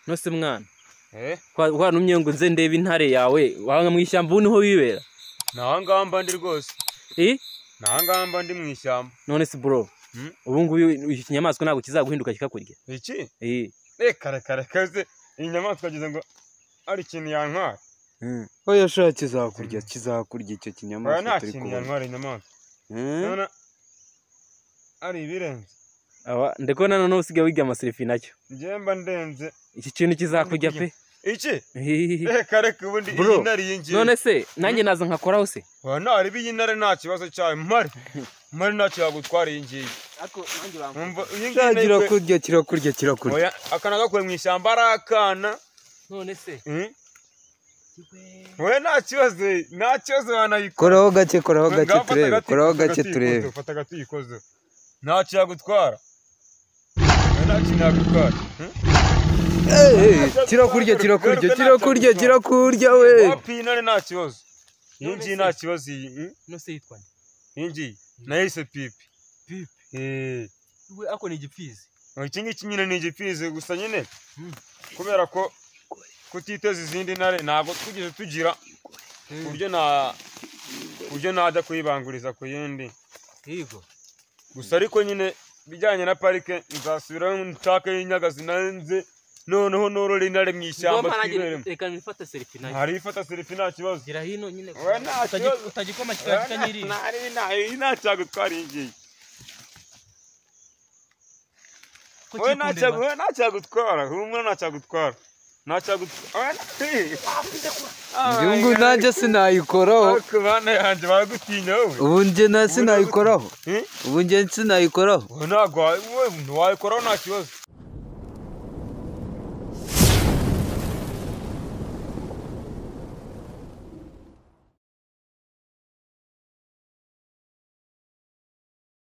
Nose mwana. Wanumye ngo nze ndebe intare yawe, wanga mu ishyamba ubu niho wibera. Nta ngamba ndi rwose. Nta ngamba ndi mu ishyamba. None se bro, ubu ngubu iki kinyamaswa ntabwo kizaguhinduka kikakurya? Iki? Kare kare kaze, iyi nyamaswa agize ngo ari ikintu yantwara. Oya sha kizakurya, kizakurya icyo kinyamaswa nta turi kintu kubona. yantwara inyamaswa. None ari ibirenze. Aba ndikubona noneho usigaye wiga amaselfie nacyo. Njye mba ndenze. Iki kintu kizakurya pe. Iki? Reka reka ubundi iyi ntare iyi ngiyi. None se nanjye naza nkakoraho se? Oya ntare iyi ntare nta kibazo cyayo, mpare. Mpare ntacyo yagutwara iyi ngiyi. Ariko nanjye bamfata. Umva iyi ngiyi Kirakurya, kirakurya, kirakurya. Oya akana gakuye mu ishyamba ari akana. None se? Oya nta kibazo, nta kibazo wanayikora. Koraho gake, koraho gake turebe, koraho gake turebe. Fata agati uyikozeho. Ntacyo yagutwara. Oya nta kintu yagutwara. Kirakurya, kirakurya, kirakurya, kirakurya we. Wapi iyi ntare nta kibazo. Iyi ngiyi nta kibazo iyi. Nose yitwa nde? Iyi ngiyi nayise Pipi. Pipi. We ako ni igipfizi. Iki ngiki nyine ni igipfizi gusa nyine. Kubera ko kutiteza izindi ntare ntabwo twigeze tugira uburyo najya kuyibanguriza ku yindi. Yego. Gusa ariko nyine bijyanye na parike nzasubirayo nshake y'inyagazi nanze noneho norora intare mu ishyamba twiberemo. Reka nifate selfie nayo. Hari ifata selfie nta kibazo. Gira hino nyine. Oya nta kibazo. Utagikoma kikanyirira. Nari nta cyagutwara iyi ngiyi. Oya nta cyagutwara, humura nta cyagutwara. Nta cyagutwara. Ubu nanjye sinayikoraho. Ariko bana yanjye baragutinya wowe. Ubu njye na sinayikoraho. Ubu njye sinayikoraho. Ntabwo wayikoraho nta kibazo.